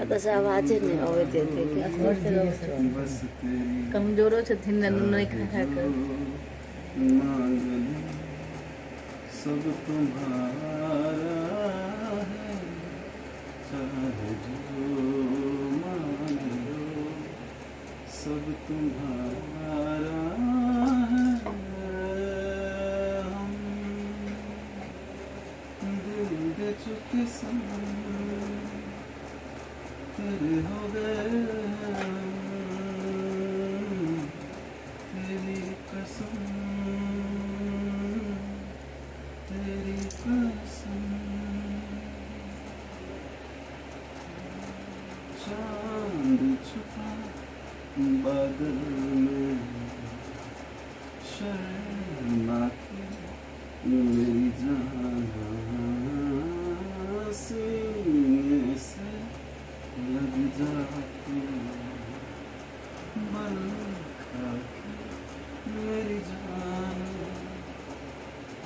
एतऽसँ आवाजे नहि अबैत हेतै। कमजोरो छथिन ने, नून नहि खा खा कऽ। सब तुम्हारा है, चाहे जो मांग लो, सब तुम्हारा है। हम दिल दे चुके सनम, तेरे हो गए हम, तेरी कसम, तेरी कसम। चांद छुपा बादल में, शर्मा के मेरी जान, सीने से लग जा तू, बल खा के मेरी जान।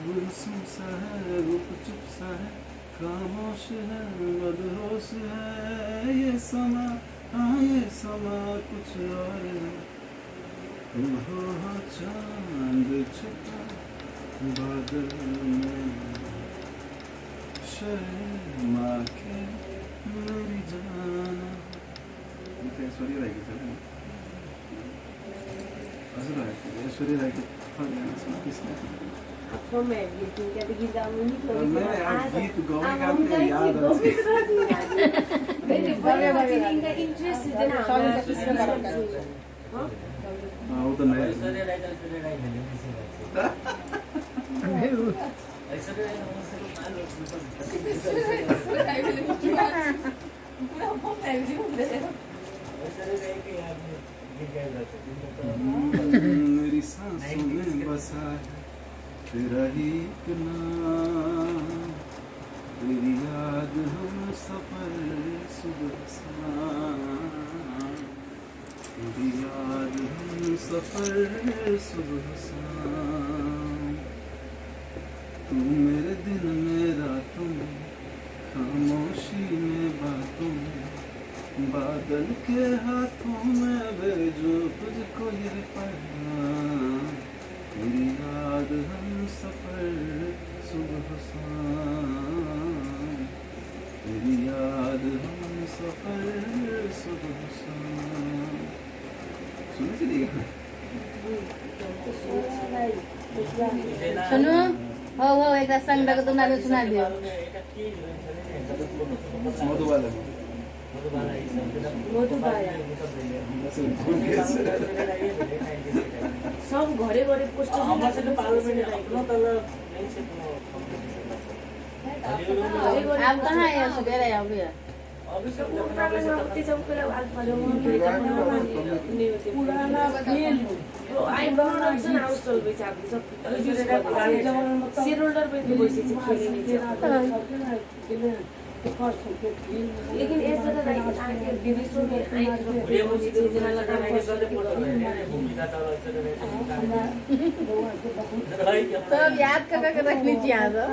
गुमसुम सा है, गुप चुप सा है, खामोश है, मदहोश है ये समा, हाँ ये समा कुछ और है। हो चांद छुपा बादल में, शर्मा के मेरी जान। ऐश्वर्या राय के चले। हजुर, ऐश्वर्या राय के गाना सुना किसने? गीत गाउने गाउने याद आउँछ। इन्ट्रेस्ट। हाँ, वो तो नया। ऐश्वर्या राय, ऐश्वर्या राय भेलै बेसी ऐश्वर्या राय। ऐश्वर्या राय के याद में गीत गायल जाइ छै। मेरी सांसों में बसा है तेरा ही एक नाम, तेरी याद हम सफर सुबह शाम, तेरी याद हम सफर सुबह शाम। तू मेरे दिन में, रातों में, खामोशी में, बातों में, बादल के हाथों में भेजो तुझको ये पैगाम, तेरी याद हम सफर सुबह शाम, तेरी याद हम सफर सुबह शाम। सुने चलिएगा। सुनू हो हो, एकटा संग दऽ कऽ तुमरा सुना दियौ। मधुबाला। मधुबाला ई सब। मधुबाला। सब घरे घरे पोस्टर। हमर सबके पार्लियामेंट अपनो तल नहि छै कोनो कॉम्पिटिशन। आब कहाँ यऽ सवेरे अबैया? अभी सब जखन अबै छै ओते तखन सब बेला पुराना खेल। प्रोडक्सन हाउस चलबै छै आब सब। शेयर होल्डर बनि के बैसै छै, खेलै नहि छै। लेकिन ऐसा त अहाँके विदेशोमे आँखि बुढ़िया मौसी छै जेना ऐश्वर्या राय के सधे फोटो रहै रे, भूमिका चावला ऐश्वर्या राय के भूमिका रहै के। सब याद कऽ कऽ के रखने छी अहाँ सब।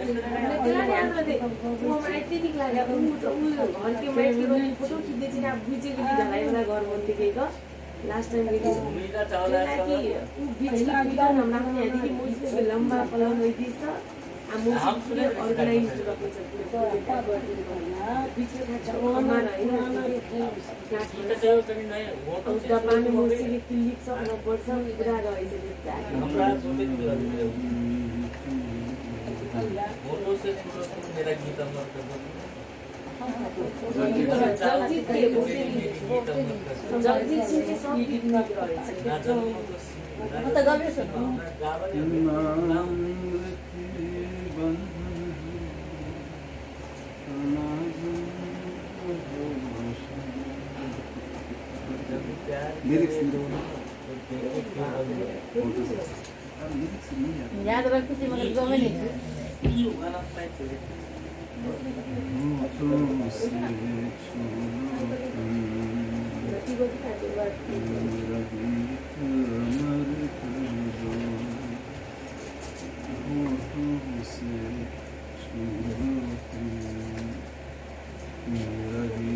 ऐश्वर्या राय। केना नहि याद रहतै? ऊ हमरा एते नीक लागै। ऊ त ऊ घरके माटिके बनेल फोटो खिच्दै छै ने, आब बुझि गेली ढलाइवला घर बनतै कहि कऽ। लास्ट टाइम गेली। भूमिका चावला। जेनाकि ऊ बीचके दुईटा हमरा पनि यहाँदेखि मौसी लम्बा पलङ ओइ दिस छ आ मौसी पुरै अर्गनाइज रख्ने छ। बिचमा कमान होइन। तनि नयाँ होटल छै। डब्बामे मौसीले क्लिप सब पर्छ, पुरा रहेछ त्यो। हमरा बहुते नीक लगैत रहै। होठों से छू लो तुम मेरा गीत अमर कर दो। जगजीत के बहुते मेरी गीत अमर कर दो। जगजीत सिंह के सब गीत नीक रहै छै। ना जन्म को हम तऽ गबे सुनू। हमरा गाबऽ नहि अबैत। बंधन है जब प्यार लिरिक्स करे दोनों तो देखो क्यों बंद। लिरिक्स नहीं याद। याद रखै छी मगर गबै नहि छी। ई गाना my favourite. होठों से छू लो तुम मेरा गीत अमर कर दो, होठों से छू लो तुम मेरा गीत।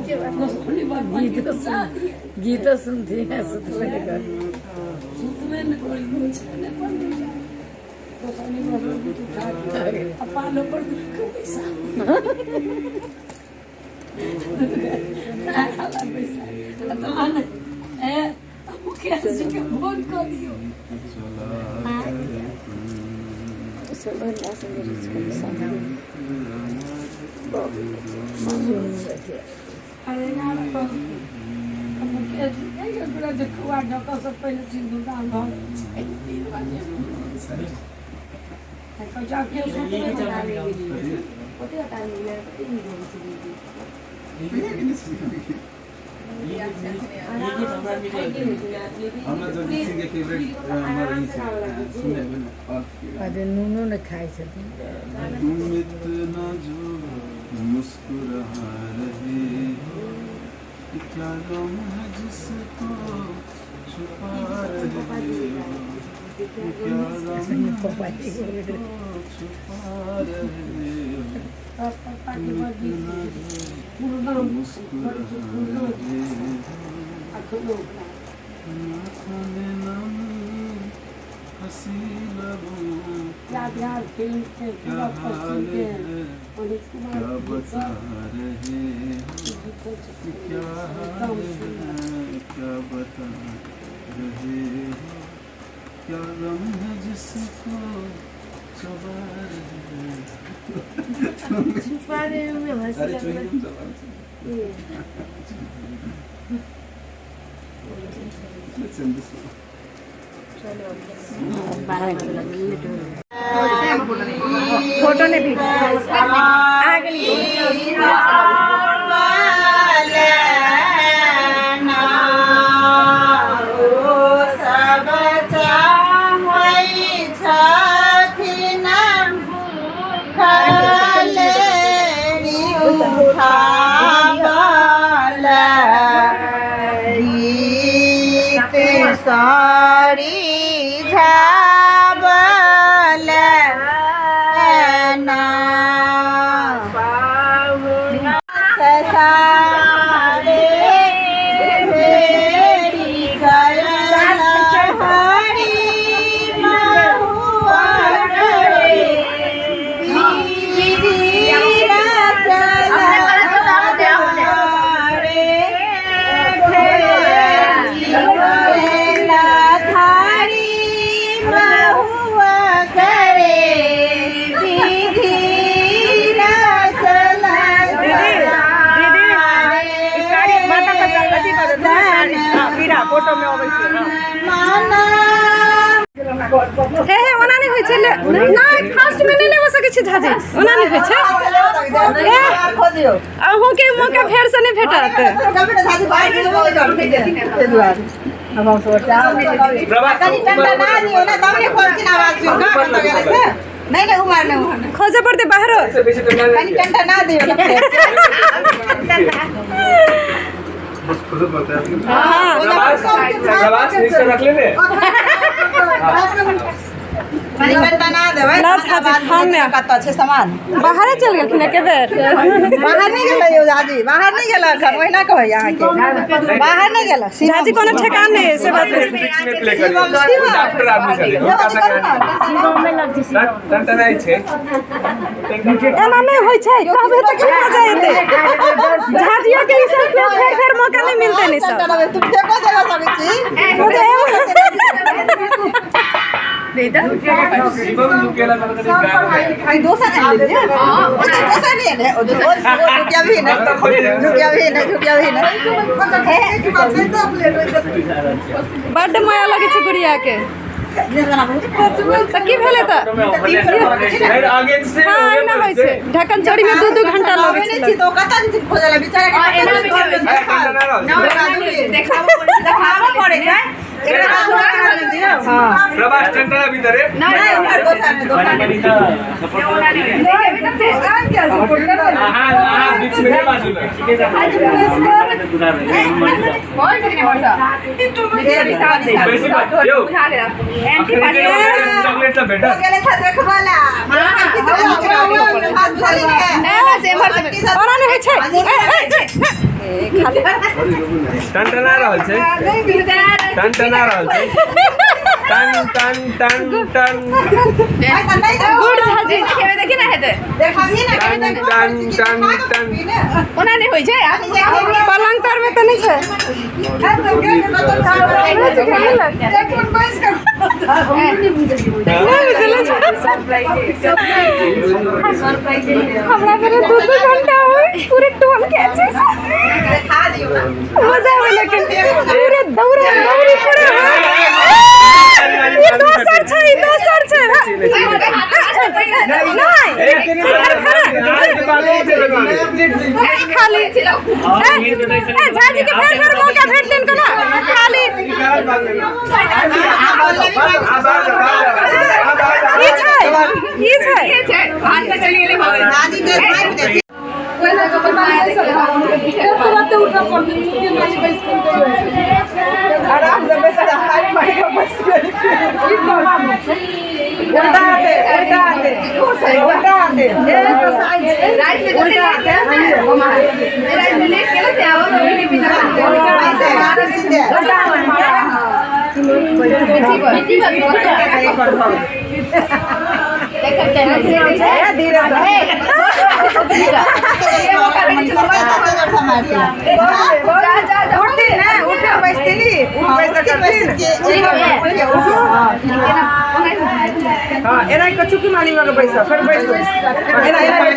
गीतो सुन, गीतो सुनती है सुतबे नहि कर। सुतबे नहि करै, मुझे नहि बंद हो जाए। गोसानी बसो उठा के आ पालो पर पैसा पैसा तहन ए मुखिया जी के फोन कऽ दियौ। अरे यार, मुखिया जी नहि गेल जे कौआ ढकऽ से पहिले सिन्दूरदान भऽ गेल 3 बजे। केओ सुतबे नहि। हमरा जगजीत सिंह के फेवरेट हमर ई छै, सुने ने अर्थ के। अरे नूनो नहि खाइ छथिन। तुम इतना जो मुस्कुरा रहे हो, क्या गम है जिसको छुपा रहे हो, क्या गम है जिसको छुपा रहे हो, पप्पा के तुम बड़ इतना जो पुरना मुस्कुरा रहे हो, अखनो ओकरा आँखों में नमी हंसी लबों यादगार फिल्म के क्या पूरा हाल पश्चिम के है अनिल कुमार क्या के गीत बता सब रहे हो, गीत सब क्या एकदम हाल सुन्दर। है क्या बता रहे हो, क्या गम है जिसको चबा रहे हो। छुपा रहे हो में हंसी अरे लगल। च्युइंगम चबा। Let's end this one. Photo नहि भी आ गेलियै। सारी झाबल ना ससारे फेरी गयल हरी महुआ करे बीरा चला रे फेरी गयल थारी महुआ करे विधि चला। दीदी, साड़ी माता का अथी कर दे साड़ी पीरा फोटो में अबै छै। माना हे हे, ओना नहि होइ छै। नहि, फर्स्ट में नहि लेबऽ सकै छी झाजी, ओना नहि होइ छै। ए, अहूँके मौका फेर से नहि भेटत। नहीं नहीं, उमार नहीं, उमार। खोजे पड़तै बाहरो। कनी टंटा ना दियो ना। बस खुद पता है। हाँ। रख लेने। कनी टंटा ना देबै। ला झाजी, हम ने कतऽ छै सामान? बाहरे चलि गेलखिन एके बेर। बाहर नहि गेलै यौ झाजी, बाहर नहि गेल एखन। ओहिना कहै अहाँके, बाहर नहि गेल। झाजी कोनो ठेकान नहि है, से बात बीच में प्ले करियो, डॉक्टर आदमी छलै हुनका संगे टनटनाइ छै। एना नहि होइ छै, कहबै तऽ की मजा एतै? झाजियो के ई सब के फेर फेर मौका नहि मिलतै नहि सब। तुम फेको देबऽ सकै छी। शिवम लुकेला तर कनी गाना ई दोसर नहि एलै, दोसर नहि एलै। ओ झुकिया भी नहि, झुकिया भी नहि, झुकिया भी नहि। बड्ड माया लगै छै गुड़िया के। तऽ की भेलै तऽ? अगेंस्ट। हाँ, एना होइ छै, ढक्कन चोरी में 2-2 घंटा लगै नहि छै। छी तऽ ओ कतऽ जेथिन खोजऽ लए बेचारा के? देखाबऽ पड़ै छै एकरा। प्रभास टनटना भितरे। नहि, उम्हर दोसर मे, दोसर मे। अहाँ अहाँ बीच में बाजू न। बेसी बात यौ, चॉकलेट सब भेटत। गेलै था देखबऽ ला। ओना नहि होइ छै। ए, ए, ए, खाली। टनटना रहल छै, टनटना रहल छै, टन टन टन टन। गुड झाजी देखी ना हेतै। टन टन टन टन। ओना नहि होइ छै, पलंग तर में तऽ नहि छै। हमरा मेरे 2-2 घंटा होय पूरे टोल के छै, मजा आवे, लेकिन पूरे दौड़े दौड़ी पूरे। ई दोसर छै, ई दोसर छै। नहीं खाली ए झाजी के फेर फेर मौका भेट देन को ना खाली। ई छै, ई छै, ई छै, भात में चलि गेलै। आराम से बैस, हाथ मारि के बैस गेल। उल्टा आते, उल्टा आते, उल्टा आते। रात में लेट गेलै ते आबो तो नहीं पीता। धीरे उठती ना, उठ बैसती नी, उठ बैस करती। हाँ, एना के चुकी माली में बैस, फिर बैस एना एना बैस।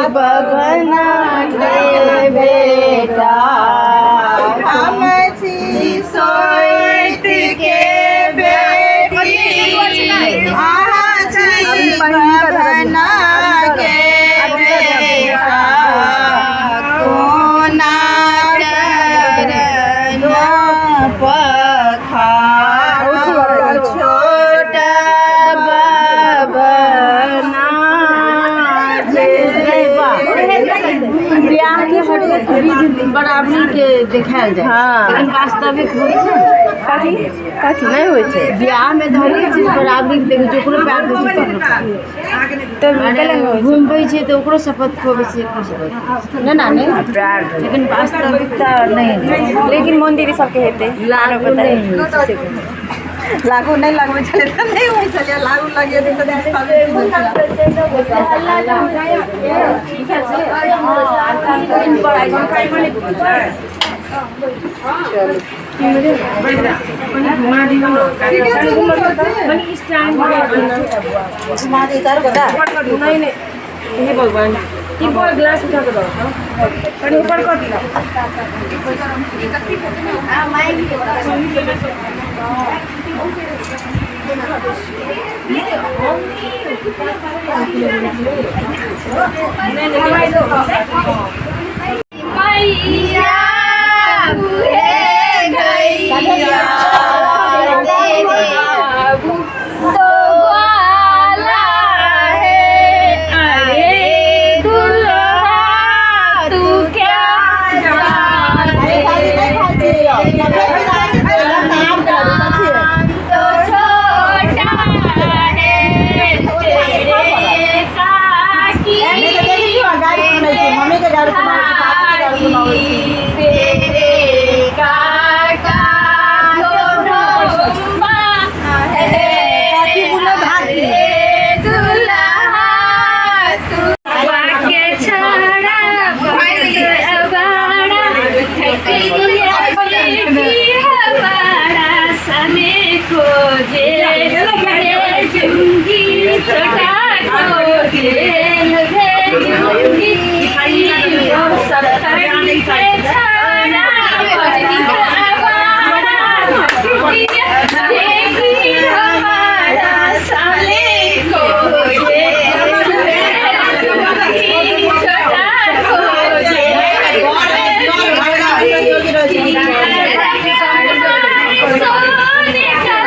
बबना के बेटा, हम छी सोइत के बेटी, अहाँ छी बबना के बेटा, कोना करना पखार छोट बबना। बियाह के हर एक विध बराबरी के देखायल जाय, लेकिन वास्तविक होइ छै कथी कथी नहि होइ छै। बियाह में तऽ हरेक चीज बराबरी के देखै छै, ओकरो पैर दै छै तऽ गलत होइ छै। घूमबै छै तऽ ओकरो शपथ खुआबै छै, एकरो शपथ, नहि नानी, लेकिन वास्तविकता नहि होइ छै। लेकिन मंदिर सबके हेतै लागू नहि होइ छै से। लागू नहि लगबै छलै तऽ नहि होइ छलै, लागू लगेतै तऽ। नहीं नहीं, हे भगवान, ग्लास उठा के दो, ऊपर कर दिया। मैया बुहे गैया तेरे बाबू तो ग्वाला है, अरे दुल्हा तू क्या जाने, तो छोटा है तेरे काकी तेरे काका को ब्रह्मा है, अरे दुल्हा तू के छाड़ा अबाड़ा हमारा सने को भेजूंगी, छोटा को जेल भेजूंगी, सत्तर के छाड़ा हमारा साले को जेल भेजूंगी, छोटा को जेल भेजूंगी। सोने का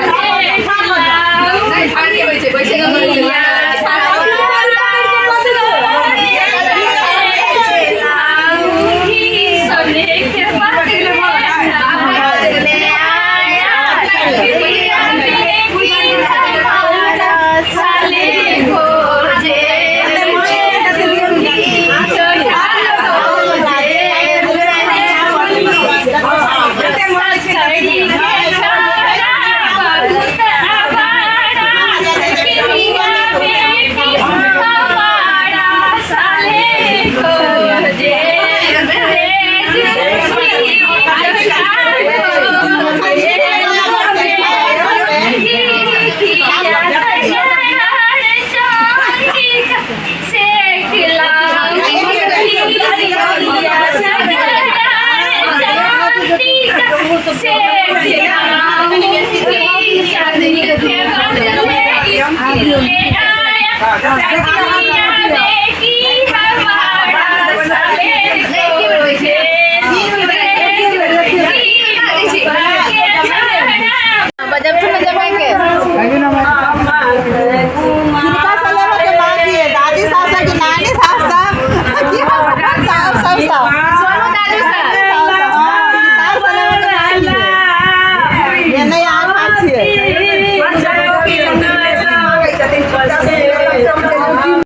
ले आया।